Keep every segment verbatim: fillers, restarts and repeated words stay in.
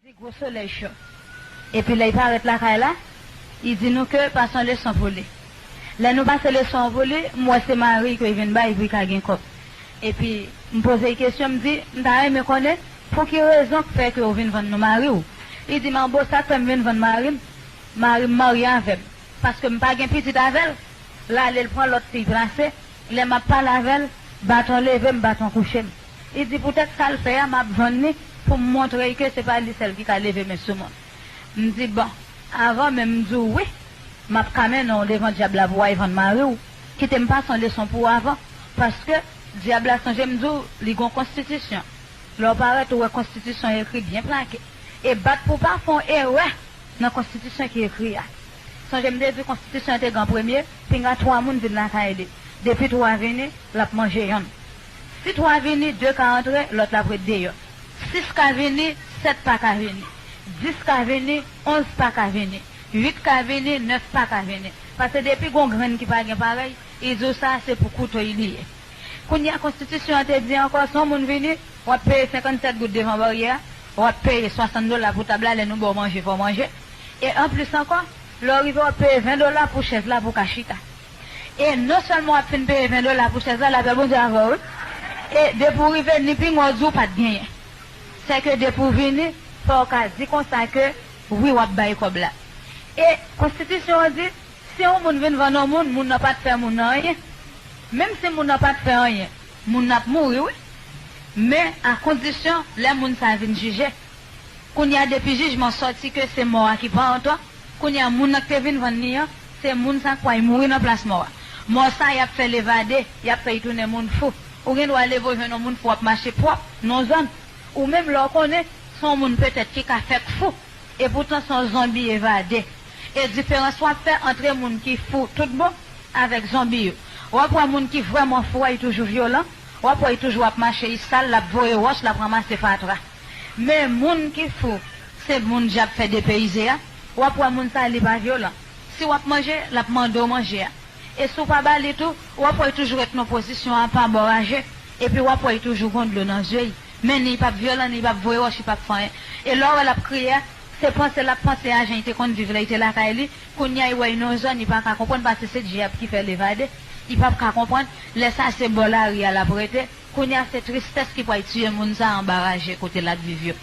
Di gwo solèy cho. Epi lè l parèt lakay la, li di nou ke pase yon leson pou li. Lè nou pase leson an pou li, m wè se mari ke l vin bay pou l ka gen kòb. Epi m poze l kesyon, m di, "M ta renmen konnen pou ki rezon k fè ke w vin vann nou mari w?" Li di, "Manbo, sa k fè m vin vann mari m, mari m marye avè m. Paske m pa gen pitit avè l, l ale l pran lòt fi l plase, lè m ap pale avè l, baton leve m, baton kouche m." Li di, "Poutèt sa l fè a, m ap vann li pou m montre l ke se pa li sèl ki ka leve men sou moun." M di, "Bon, avan menm m di w wi, m ap ka mennen w devan dyab la pou w al vann mari w. Kite m pase yon leson pou w avan, paske dyab la, sonje m di w, li gen yon konstitisyon. Lè w parèt, ou wè konstitisyon ekri byen plake. E bat pou w pa fè yon erè nan konstitisyon ki ekri a." Sonje m te di konstitisyon an te gen an premye, pinga twa moun vin lakay li. Depi twa vini, l ap manje yonn. Si twa vini, de ka antre, lòt la ap ret deyò. Sis ka vini, sèt pa ka vini. Dis ka vini, onz pa ka vini. Uit ka vini, nèf pa ka vini. Paske depi gon grenn ki pa gen parèy, li di w sa se pou kouto l li ye. Kounye a konstitisyon an te di ankò, si yon moun vini, w ap peye senkannsèt goud devan baryè a, w ap peye swasant dola pou tab la, lè nou ba w manje, fò w manje. E anplis ankò, lè w rive, w ap peye ven dola pou chèz la pou w ka chita. E non sèlman w ap fin peye ven dola pou chèz la, lapè Bondye avè w, wi. E depi w rive, ni pinga w di w pa t genyen. Sèke depi w vini, fò w ka di konsa ke wi, w ap bay kòb la. E konstitisyon an di, si yon moun vin vann yon moun, moun nan pa t fè moun nan anyen. Menm si moun nan pa t fè anyen, moun nan ap mouri, wi. Men a kondisyon lè moun sa a vin jije. Kounye a, depi jijman sòti ke se mò a ki pa antò, kounye a, moun nan ki te vin vann li an, se moun sa a k pral mouri nan plas mò a. Mò sa a, y ap fè l evade, y ap fè l tounen moun fou. Ou gen dwa leve w jwenn yon moun fou ap mache pwòp nan yon zòn. Ou menm lè w konnen, se yon moun petèt ki ka fèk fou, epoutan se yon zonbi evade. E diferans w ap fè ant moun ki fou tout bon avèk zonbi yo. W ap wè moun ki vrèman fou a, li toujou vyolan. W ap wè li toujou ap mache, li sal, l ap voye wòch, l ap ranmase fatra. Men moun ki fou, se moun dyab fè depeyize a. W ap wè moun sa a, li pa vyolan. Si w ap manje, l ap mande w manje a. E si w pa ba li tou, w ap wè li toujou ret nan pozisyon apa bò raje. Epi w ap wè li toujou gon dlo nan zye l. Men li p ap vyolan, li p ap voye wòch, li p ap fè anyen. E lè w wè l ap kriye a, se panse l ap panse a jan li te konn viv lè li te lakay li. Kounye a, li wè li nan yon zòn, li pa ka konprann paske se dyab ki fè l evade. Li p ap ka konprann. Lè sa a, se bò lari a l ap rete. Kounye a, se tristès ki pral tiye moun sa a anba raje kote l ap viv yo.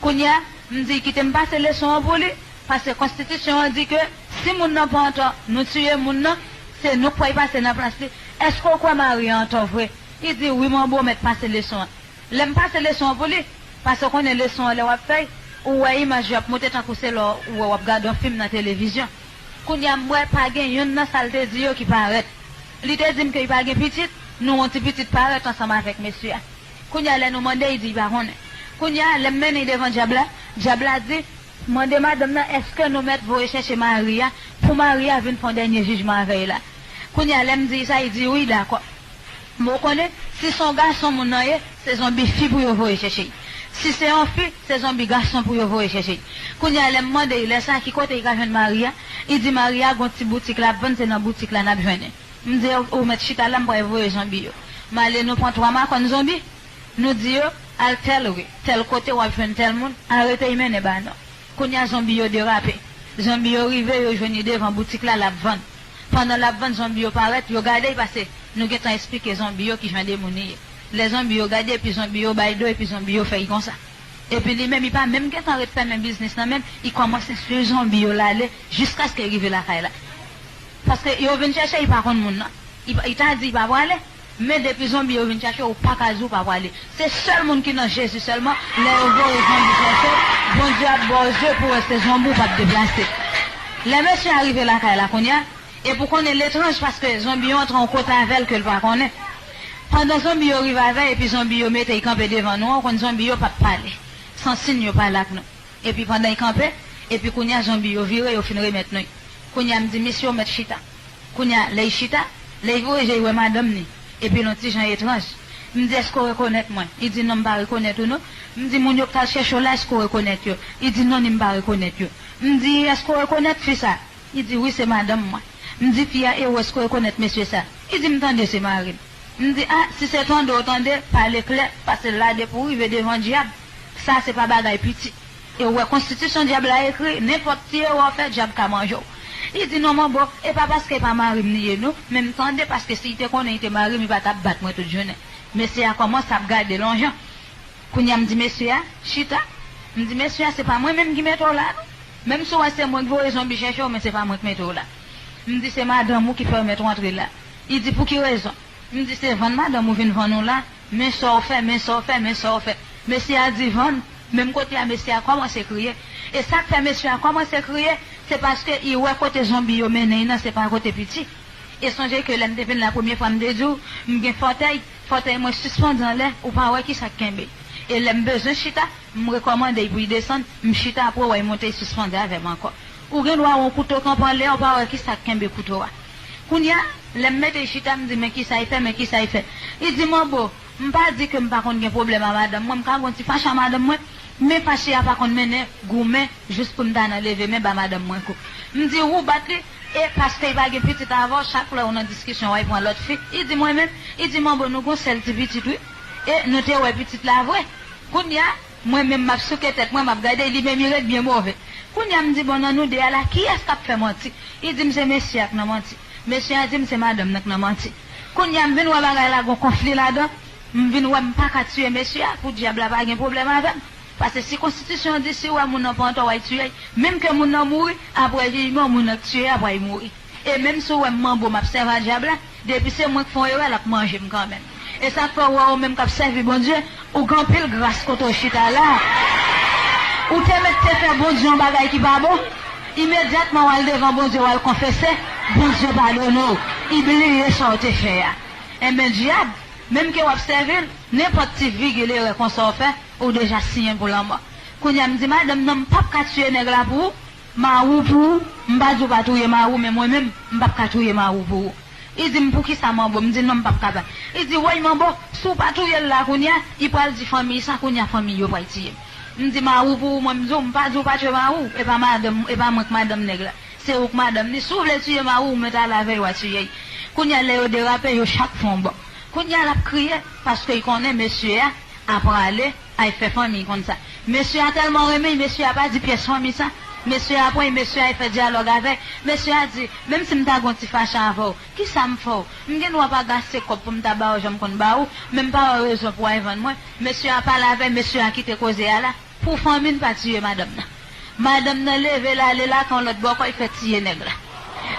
Kounye a, m di, kite m pase leson an pou li, paske konstitisyon an di ke si moun nan pa antò, nou tiye moun nan, se nou k pral pase nan plas li. Èske w kwè mari a antò vre? Li di, wi, manbo, mèt pase leson an. Lè m pase leson an pou li, paske w konnen leson an lè w ap fè l, ou wè imaj yo ap moute tankou se lè w wè w ap gade yon fim nan televizyon. Kounye a m wè pa gen youn nan sa l te di yo ki parèt. Li te di m ke li pa gen pitit, nou wè yon ti pitit parèt ansanm avèk mesye a. Kounye a lè nou mande, li di li pa konnen. Kounye a lè m mennen l devan dyab la, dyab la di, mande madanm nan èske nou mèt voye chèche mari a pou mari a vin fè yon dènye jijman avè l la. Kounye a lè m di l sa, li di wi, dakò. Men w konnen, si se yon gason moun nan ye, se zonbi fi pou yo voye chèche l. Si se yon fi, se zonbi gason pou yo voye chèche l. Kounye a lè m mande l lè sa a ki kote l ka jwenn mari a, li di mari a gon ti boutik l ap vann, se nan boutik la n ap jwenn li. M di ou mèt chita la, m pral voye zonbi yo. M ale, nou pran twa makòn zonbi, nou di yo al tèl ri, tèl kote w ap jwenn tèl moun, arete l mennen ba nou. Kounye a zonbi yo derape. Zonbi yo rive, yo jwenn li devan boutik la, l ap vann. Pandan l ap vann, zonbi yo parèt, yo gade l pase nou gentan esplike zonbi yo ki jan de moun li ye. Lè zonbi yo gade, epi zonbi yo bay do, epi zonbi yo fè l konsa. Epi li menm, li pa menm gentan ret fèmen biznis lan menm, li kòmanse swiv zonbi yo l ale jiskaske l rive lakay la. Paske yo vin chèche, li pa konn moun nan. Li, li ta di li pa prale. Men depi zonbi yo vin chache w, ou pa ka di w pa prale. Se sèl moun ki nan Jezi sèlman, lè yo voye zonbi chache w, Bondye ap ba w zye pou w wè se zonbi, ou p ap deplase. Lè mesye a rive lakay la kounye a, epi w konnen l etranj paske zonbi yo antre yon kote avè l ke l pa konnen. Pandan zonbi yo rive avè l, epi zonbi yo mete l kanpe devan nou an, ou konn zonbi yo p ap pale. San siy yo pale ak nou. Epi pandan l kanpe, epi kounye a zonbi yo vire, yo fin remèt nou l. Kounye a m di misye ou mèt chita. Kounye a lè l chita, lè l voye je l wè madanm li, epi l yon ti jan etranj. M di èske w rekonèt mwen? Li di non, m pa rekonèt ou non. M di moun yo k t al chèche w la, èske w rekonèt yo? Li di non, ni m pa rekonèt yo. M di èske w rekonèt fi sa? Li di wi, se madanm mwen. M di fi a e ou, èske w rekonèt mesye sa? Li di m tande se mari m. M di a, si se tande w tande, pale klè, paske la depi w rive devan dyab, sa se pa bagay piti. E ou wè konstitisyon dyab la ekri, nenpòt ti erè w fè, dyab ka manje w. Li di, "Non, manbo, e pa paske e pa mari m li ye, non, men m tande, paske si l te konnen li te mari m, li pa t ap bat mwen tout jounen." Mesye a kòmanse ap gade l yon jan. Kounye a, m di mesye a, "Chita." M di, "Mesye a, se pa mwen menm ki mete w la, non. Menm si w wè se mwen ki voye zonbi chèche w, men se pa mwen ki mete w la." M di, "Se madanm ou ki pèmèt w antre la." Li di, "Pou ki rezon?" M di, "Se vann madanm ou vin vann ou la, men sa w fè, men sa w fè, men sa w fè." Mesye a di vann, menm kote a mesye a kòmanse kriye. E sa k fè mesye a kòmanse kriye, se paske li wè kote zonbi yo mennen l nan, se pa kote piti. E sonje ke lè m te vin la premye fwa, m te di w, m gen fòtèy, fòtèy mwen sispann anlè, ou pa wè kisa k kenbe. E lè m bezwen chita, m rekòmande l pou l desann, m chita, apre w wè l monte, l sispann avè m ankò. Ou gen dwa wè yon kouto kanpe anlè, ou pa wè kisa k kenbe kouto a. Kounye a, lè m mete l chita, m di, "Men kisa l fè, men kisa l fè." Li di, "Manbo, m pa di ke m pa konn gen pwoblèm a madanm mwen, m ka gen yon ti fache a madanm mwen, men fache a pa konn mennen goumen jis pou m ta nan leve men ba madanm mwen kou." M di, "Ou bat li, e paske l pa gen pitit avè w, chak lè w nan diskisyon, w al pran lòt fi." Li di, "Mwen menm?" Li di, "Manbo, nou gen yon sèl ti pitit, wi, e nou te wè pitit la vre." Kounye a, mwen menm, m ap souke tèt mwen, m ap gade, li menm, li ret byen move. Kounye a, m di, "Bon, nan nou de a la, kiyès k ap fè manti?" Li di m, "Se mesye a k nan manti." Mesye a di m, "Se madanm nan k nan manti." Kounye a, m vin wè bagay la gon konfli ladan. M vin wè m pa ka tiye mesye a, pou dyab la pa gen pwoblèm avè m. Paske si konstitisyon an di, si w wè moun nan pran tò, w al tiye l, menm ke moun nan mouri, apre jijman, moun nan k tiye a pral mouri. E menm si w wè m manbo, m ap sèvi a dyab la, depi se mwen k fè yon erè, l ap manje m kanmenm. E sa k fè w wè ou menm k ap sèvi Bondye, ou gen anpil gras kote w chita la. Ou te mèt te fè Bondye yon bagay ki pa bon, imedyatman w al devan Bondye, w al konfese, Bondye padone w, li bliye sa w te fè a. Enben, dyab, menm ke w ap sèvi l, nenpòt ti vigil erè konsa w fè, ou deja siyen pou lanmò. Kounye a, m di, "Madanm, non, m p ap ka tiye nèg la pou ou, mari w pou ou, m pa di w pa touye mari w, men mwen menm, m p ap ka touye mari w pou ou." Li di m, "Poukisa, manbo?" M di, "Non, m p ap kapab." Li di, "Woy, manbo, si w pa touye l la kounye a, li pral di fanmiy sa, kounye a fanmiy yo pral tiye m." M di, "Mari w pou ou, mwen, m di w, m pa di w pa tiye mari w, e pa madanm, e pa mwen k madanm nèg la. Se ou k madanm li. Si w vle tiye mari w, ou mèt ale avè l, w a tiye l." Kounye a, lè yo derape, yo chak fè yon bò. Kounye a, l ap kriye, paske l konnen mesye a ap prale, al fè fanmi l konn sa. Mesye a tèlman renmen l, mesye a pa di pyès fanmi sa. Mesye a pran l, mesye a fè dyalòg avè l. Mesye a di, "Menm si m ta gen yon ti fache avè w, kisa m fè w? M gen dwa pa gaste kòb pou m ta ba w jan m konn ba w, men m pa wè rezon pou w al vann mwen." Mesye a pale avè l, mesye a kite koze a la. Pou fanmi n pa tiye madanm nan. Madanm nan leve l ale lakay yon lòt bòkò, l fè tiye nèg la.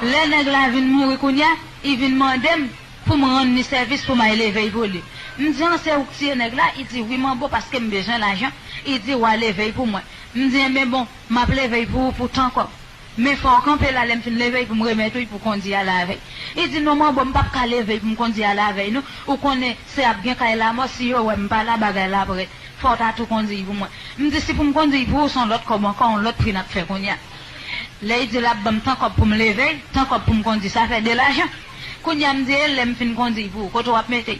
Lè nèg la vin mouri kounye a, li vin mande m pou m rann li sèvis pou m al leve l pou li. M di, "An, se ou k tiye nèg la?" Li di, "Wi, manbo, paske m bezwen lajan." Li di, "W a leve l pou mwen." M di, "Enben bon, m ap leve l pou ou pou tan kòb. Men fò w kanpe la lè m fin leve l pou m remèt ou l pou w kondi ale avè l." Li di, "Non, manbo, m p ap ka leve l pou m kondi ale avè l, non. Ou konnen se ap gen kay lamò, si yo wè m pa la, bagay la ap rèd. Fò w ta tou kondi l pou mwen." M di, "Si pou m kondi l pou ou, se yon lòt kòb ankò, yon lòt pri n ap fè kounye a." Lè l di l ap ban m tan kòb pou m leve l, tan kòb pou m kondi, sa fè de lajan. Kounye a, m di, "E lè m fin kondi l pou ou, kote w ap mete l?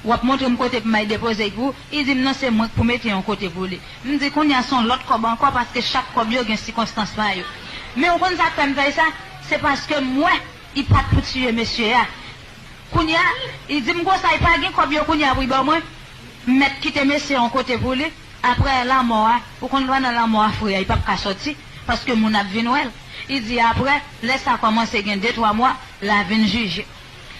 W ap montre m kote pou m al depoze l pou ou?" Li di m, "Non, se mwen k pou mete yon kote pou li." M di, "Kounye a, se yon lòt kòb ankò, paske chak kòb yo gen sikonstans pa yo. Men ou konn sa k fè m fè l sa? Se paske m wè li pa t pou tiye mesye a." Kounye a, li di m konsa, li pa gen kòb yo kounye a pou l ban mwen. M mèt kite mesye yon kote pou li. Apre lanmò a, ou konn pandan lanmò a fre a, li p ap ka sòti, paske moun ap vin wè l. Li di apre, lè sa kòmanse gen de twa mwa, l a vin jije.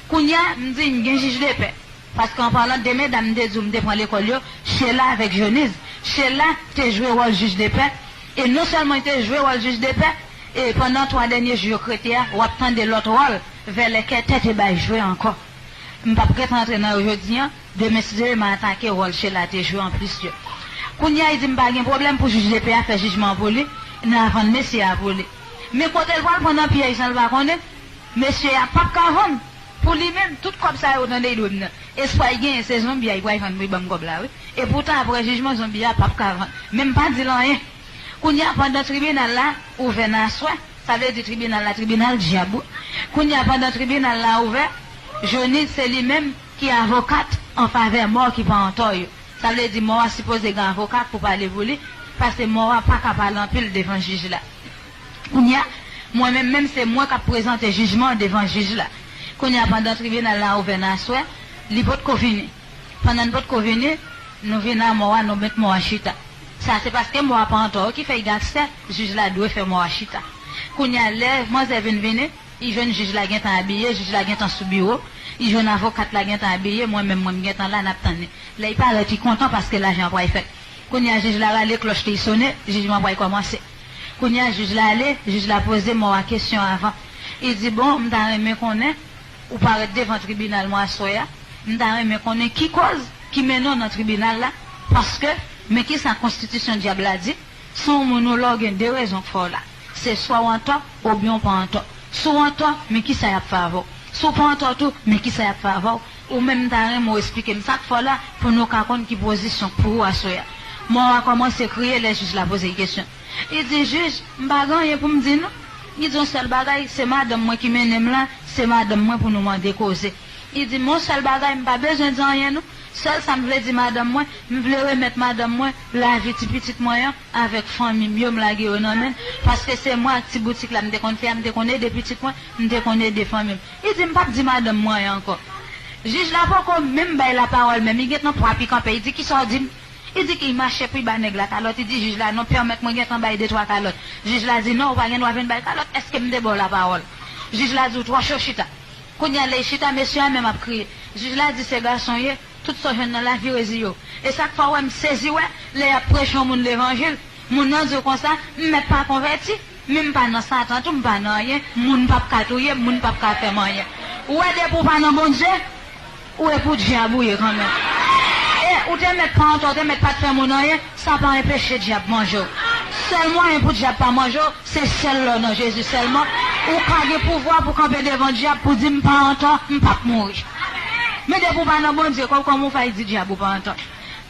Kounye a, m di, m gen jij de pè. Paske an palan de medam m te di w m te pran lekòl yo, Sheila avèk Jonise. Sheila te jwe wòl jij de pè, e non sèlman li te jwe wòl jij de pè, e pandan twa dènye jou yo k rete a, w ap tande lòt wòl, vèlè kètè te bay jwe ankò. M p ap ret antre nan yo jodi a, demen si Dye vle m a atake wòl Sheila te jwe anplis yo. Kounye a, li di m pa gen pwoblèm pou jij de pè a fè jijman an pou li, n a vann mesye a pou li. Men kote l pral pran nan pyèj lan l pa konnen, mesye a p ap ka vann. Pou li menm, tout kòb sa yo tande li dwe m nan. Espwa l genyen, se zonbi a li pral vann pou li ban m kòb la, wi. E poutan, apre jijman, zonbi a p ap ka vann. Men m pa di l anyen. Kounye a, pandan tribinal la ouvè nan aswè, sa vle di tribinal la, tribinal dyab, wi. Kounye a, pandan tribinal la ouvè, Jonise se li menm ki avokat an favè mò ki pa antò yo. Sa vle di mò a sipoze gen avoka pou pale pou li, paske mò a pa ka pale anpil devan jij la. Kounye a, mwen menm, menm se mwen k ap prezante jijman an devan jij la. Kounye a, pandan tribinal la ouvè nan aswè, li potko vini. Pandan n potko vini, nou vin a mò a, nou met mò a chita. Sa se paske mò a pa antò ki fè y gen aksè, jij la dwe fè mò a chita. Kounye a, lè manzè vin vini, li jwenn jij la gentan abiye, jij la gentan sou biwo, li jwenn avokat la gentan abiye, mwen menm, mwen, m gentan la, n ap tann li. Lè li parèt, li kontan paske lajan an pral fèt. Kounye a, jij la rale klòch li, li sonnen, jijman pral kòmanse. Kounye a, jij la ale, jij la poze mò a kesyon avan. Li di, bon, m ta renmen konnen, ou parèt devan tribinal mwen aswè a, m ta renmen konnen ki kòz ki mennen w nan tribinal la, paske men kisa konstitisyon dyab la di, se yon moun ou la w gen de rezon k fè w la. Se swa w antò, oubyen w pa antò. Si w antò, men kisa y ap fè avè w. Si w pa antò tou, men kisa y ap fè avè w. Ou menm m ta renmen w esplike m sa k fè w la, pou nou ka konn ki pozisyon k pou ou aswè a. Mò a kòmanse kriye lè jij la poze l kesyon. Li di, jij, m pa gen anyen pou m di non. Li di yon sèl bagay, se madanm mwen ki mennen m la, se madanm mwen pou nou mande koze. Li di, men yon sèl bagay, m pa bezwen di anyen non. Sèl sa m vle di madanm mwen, m vle remèt madanm mwen lavi ti pitit mwen an avèk fanmi m yo, m lage yo nan men l, paske se mwen ak ti boutik la m te konn fè a, m te konn ede pitit mwen, m te konn ede fanmi m. Li di, m p ap di madanm mwen anyen ankò. Jij la poko menm bay lapawòl menm, li gentan pwap li kanpe, li di, kisa w di m? Li di ki l mache pou l ba nèg la kalòt, li di jij la, non, pèmèt mwen gentan bay de twa kalòt. Jij la di, non, ou pa gen dwa vin bay kalòt, èske m te ba w lapawòl? Jij la di, ou twò cho chita. Kounye a, lè l chita, mesye a menm ap kriye. Jij la di, se gason w ye, tout sa w jwenn nan lavi w reziye w. E sa k fè w wè m sezi wè, lè y ap preche yon moun levanjil, moun nan di w konsa, m mèt pa konvèti, men m pa nan Satan tou, m pa nan anyen, moun p ap ka touye m, moun p ap ka fè m anyen. Ou wè depi w pa nan Bondye, ou e pou dyab ou ye kanmenm. E ou te mèt pa antò, ou te mèt pa t fè moun anyen, sa pa enpeche dyab manje w. Sèl mwayen pou dyab pa manje w, se sèl lè w nan Jezi sèlman, ou ka gen pouvwa pou kanpe devan dyab, pou di, m pa antò, m p ap mouri. Men depi w pa nan Bondye, kò-, kòman w fè di dyab ou pa antò?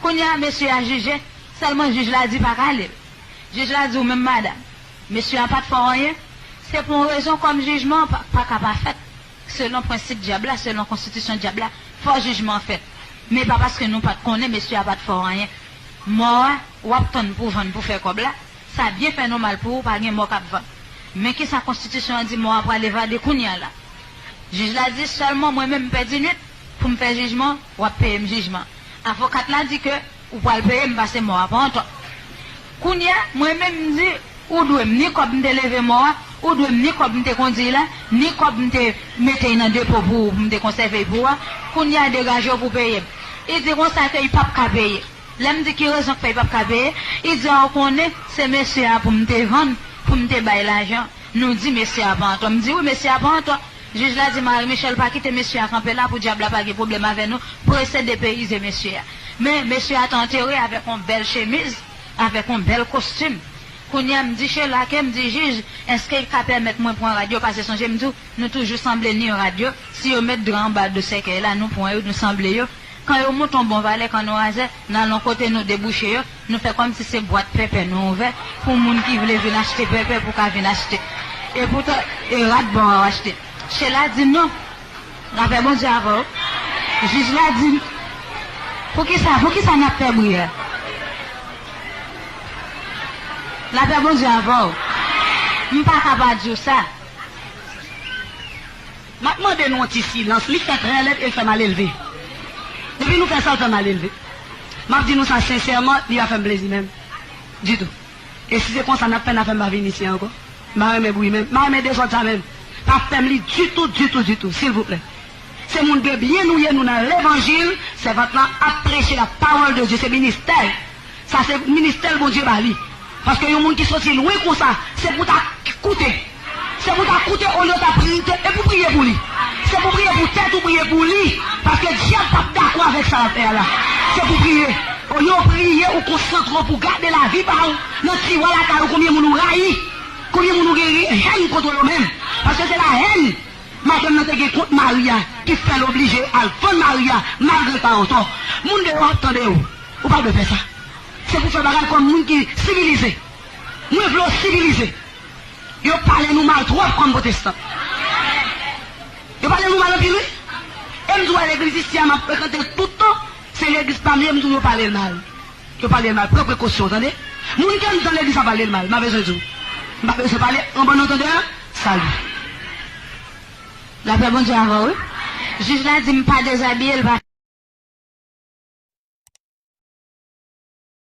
Kounye a, mesye a jije, sèlman jij la di pa ka ale l. Jij la di, ou menm madanm, mesye a pa t fè w anyen, se pou yon rezon kòm jijman an pa, pa ka pa fèt. Selon prensip dyab la, selon konstitisyon dyab la, fò jijman an fèt. Men pa paske nou pa t konnen, mesye a pa t fè w anyen. Mò a, w ap tann pou w vann pou fè kòb la, sa byen fè nou mal pou ou, pa gen mò k ap vann. Men kisa konstitisyon an di, mò a pral evade kounye a la. Jij la di, sèlman mwen menm m pèdi nwit pou m fè jijman, w ap peye m jijman. Avokat la di ke ou pral peye m pase mò a pa antò. Kounye a, mwen menm m di, ou dwe m ni kòb m te leve mò a, ou dwe m ni kòb m te kondi l la, ni kòb m te mete l nan depo pou ou, pou m te konsève l pou ou a. Kounye a, degaje w pou peye m. Li di konsa ke li p ap ka peye. Lè m di ki rezon k fè li p ap ka peye, li di a ou konnen, se mesye a pou m te vann, pou m te bay lajan. Nou di mesye a pa antò. M di wi, mesye a pa antò. Jij la di Marie Michelle pa kite mesye a kanpe la pou dyab la pa gen pwoblèm avè nou, prese depeyize mesye a. Men mesye a te antere avèk yon bèl chemiz, avèk yon bèl kostim. Kounye a m di Sheila ke m di jij, èske l ka pèmèt mwen pran rad yo, paske sonje m di w, nou toujou sanble ni rad yo, si yo met dra anba do sèkèy la, nou pran yo, nou sanble yo. Kan yo moute yon bon valè, kan nou razè, n al yon kote nou debouche yo, nou fè kòmsi se bwat pèpè nou ouvè pou moun ki vle vin achte pèpè pou ka vin achte. Epoutan, e rad bon w achte. Sheila di non. Lapè Bondye avè w. Jij la di, poukisa, poukisa n ap fè bri a? Lapè Bondye avè w. M pa ka pa di w sa. M ap mande nou yon ti silans. Li fè trè lèd e l fè malelve. Depi nou fè sa, l fè malelve. M ap di nou sa sensèman, li pa fè m plezi menm. Ditou. E si se konsa n ap fè, n a fè m pa vin isi ankò. M pa renmen bri menm. M pa renmen dezòd sa menm. Pa fè m li ditou, ditou, ditou, silvouplè. Se moun de byen nou ye, nou nan levanjil, sèvant lan ap preche la pawòl de Dye, se ministè l. Sa se ministè l Bondye ba li. Paske yon moun ki soti lwen konsa, se pou ta koute. Se pou ta koute olye w ta priye, e pou priye pou li. Se pou priye pou tèt ou, priye pou li. Paske dyab p ap dakò avèk sa l ap fè a la. Se pou priye. Olye w priye, ou konsantre w pou gade lavi pa w nan tiwa lakay ou, konbyen moun ou rayi, konbyen moun ou gen hèn kont yo menm. Paske se lahèn madanm nan te gen kont mari a ki fè l oblije al vann mari a malgre l pa antò. Moun deyò ap tande w. Ou pa dwe fè sa. Se pou fè bagay kòm moun ki sivilize. Mwen vle w sivilize. Yo pale nou mal twòp kòm pwotestan. Yo pale nou mal anpil, wi. E m di w, legliz isi a m ap frekante l tout tan, se legliz pa m ye, m di w yo pale l mal. Yo pale l mal. Pran prekosyon w, tande. Moun ke m tann legliz la pale l mal, m pa bezwen di w. M pa bezwen pale, an bon entendeur, salut. Lapè Bondye avè w, wi. Jij la di m pa dezabiye l, pa